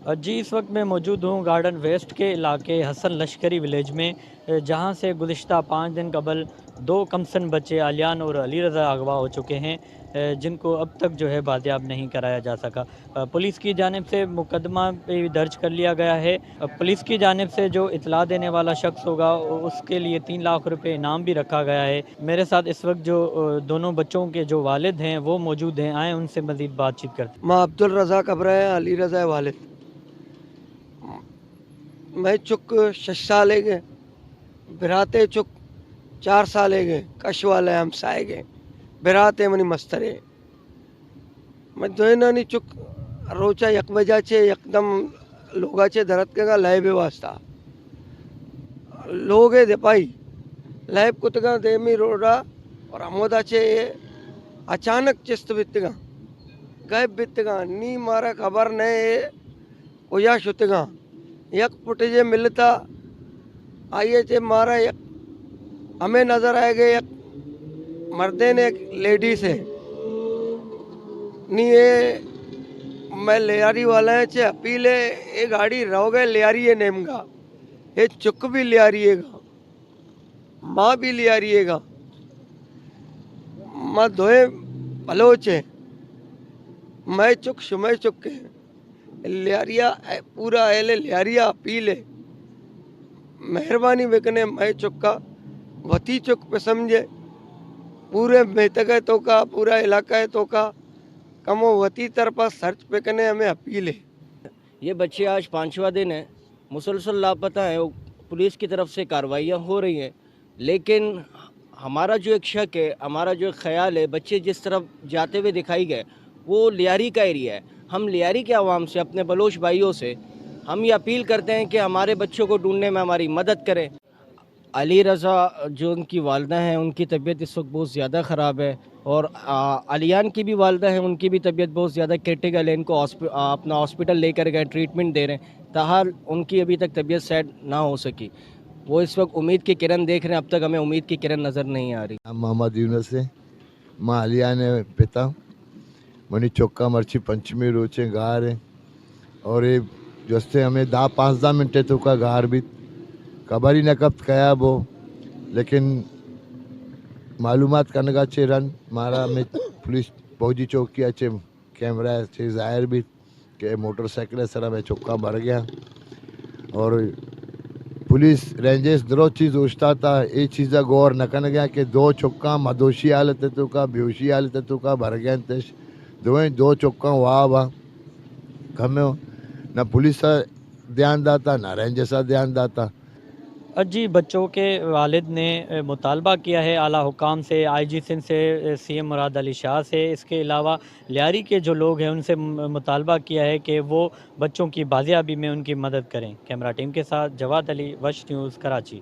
جی، اس وقت میں موجود ہوں گارڈن ویسٹ کے علاقے حسن لشکری ولیج میں، جہاں سے گزشتہ پانچ دن قبل دو کمسن بچے علیان اور علی رضا اغوا ہو چکے ہیں، جن کو اب تک جو ہے بازیاب نہیں کرایا جا سکا۔ پولیس کی جانب سے مقدمہ بھی درج کر لیا گیا ہے۔ پولیس کی جانب سے جو اطلاع دینے والا شخص ہوگا، اس کے لیے تین لاکھ روپے انعام بھی رکھا گیا ہے۔ میرے ساتھ اس وقت جو، دونوں بچوں کے جو والد ہیں، وہ موجود ہیں، آئیں ان سے مزید بات چیت کرتے ہیں۔ ما عبدالرزاق ابرا ہیں، علی رضا والد۔ مئے چک شش سالے گے، براتے چک چار سالے گے، کش والے ہمسائے گے، براتے منی مسترے۔ مئے دوئینانی چک روچا یک بجا چے یکدم لوگا چے درت کے گا لیب واسطہ۔ لوگے دپائی لیب کتگاں دیمی روڈا اور ہمودا چے اچانک چست بیتگاں، غائب بیتگاں، نی مارا خبر نہ اے کجا شتگاں۔ یک فوٹیجے ملتا، آئی ء چہ مارا یک ہمے نظر آئے گے، یک مردین، یک لیڈیز ہے۔ نی اے مئے لیاری والا چہ اپیل ہے، اے گاڑی روگ ء لیاری ء نیمگا، اے چک بھی لیاری ء گا، ماں بھی لیاری ء گا، ما دوئیں بلوچ ہیں، مئے چک شمئے چک ہیں۔ لیاریا، پورا اہل لیاریا اپیل ہے، مہربانی بکنے مئے چکا وتی چک پہ سمجھے، پورے میتگ ء توکا، پورا علاقہ ء توکا کمو وتی طرفا سرچ بکنے، ہمیں اپیل ہے۔ یہ بچے آج پانچواں دن ہے، مسلسل لاپتہ ہیں، وہ پولیس کی طرف سے کارروائیاں ہو رہی ہیں۔ لیکن ہمارا جو ایک شک ہے، ہمارا جو ایک خیال ہے، بچے جس طرف جاتے ہوئے دکھائی گئے، وہ لیاری کا ایریا ہے۔ ہم لیاری کے عوام سے، اپنے بلوچ بھائیوں سے ہم یہ اپیل کرتے ہیں کہ ہمارے بچوں کو ڈھونڈنے میں ہماری مدد کریں۔ علی رضا جو ان کی والدہ ہیں، ان کی طبیعت اس وقت بہت زیادہ خراب ہے اور، آ، علیان کی بھی والدہ ہیں، ان کی بھی طبیعت بہت زیادہ کریٹیکل ہے۔ ان کو ہاسپ-، آ، اپنا ہاسپٹل لے کر گئے، ٹریٹمنٹ دے رہے ہیں، تاحال ان کی ابھی تک طبیعت سیٹ نہ ہو سکی۔ وہ اس وقت امید کی کرن دیکھ رہے ہیں، اب تک ہمیں امید کی کرن نظر نہیں آ رہی۔ ہم محمد یونس ہیں، ما علیان ء پتا، منی چکا مرچی پنچمی روچیں گار ہیں اور یہ جستے ہمیں دہ پانزدہ منٹ توکا گار بیت، خبر ہی نہ کپت کیا بو، لیکن معلومات کنگا چے رند مارا ہمیں پولیس فوجی چوکی ء چے کیمرہ چے ظاہر بیت کہ موٹر سائیکل ء سرا مئے چکاں بر گیا اور پولیس رینجرز درو چیز اوشتاتا، اے چیزا غور نہ کنگا کہ دو چکاں مدوشی حالت توکا، بیہوشی حالت توکا بر گئے انتش۔ دوئیں دو چکاں واب آ، کمو نہ پولیس ء دھیان داتا، نہ رینجرز ء دھیان داتا۔ جی، بچوں کے والد نے مطالبہ کیا ہے اعلیٰ حکام سے، آئی جی سندھ سے، سی ایم مراد علی شاہ سے، اس کے علاوہ لیاری کے جو لوگ ہیں ان سے م-، مطالبہ کیا ہے کہ وہ بچوں کی بازیابی میں ان کی مدد کریں۔ کیمرہ ٹیم کے ساتھ جواد علی، وش نیوز، کراچی۔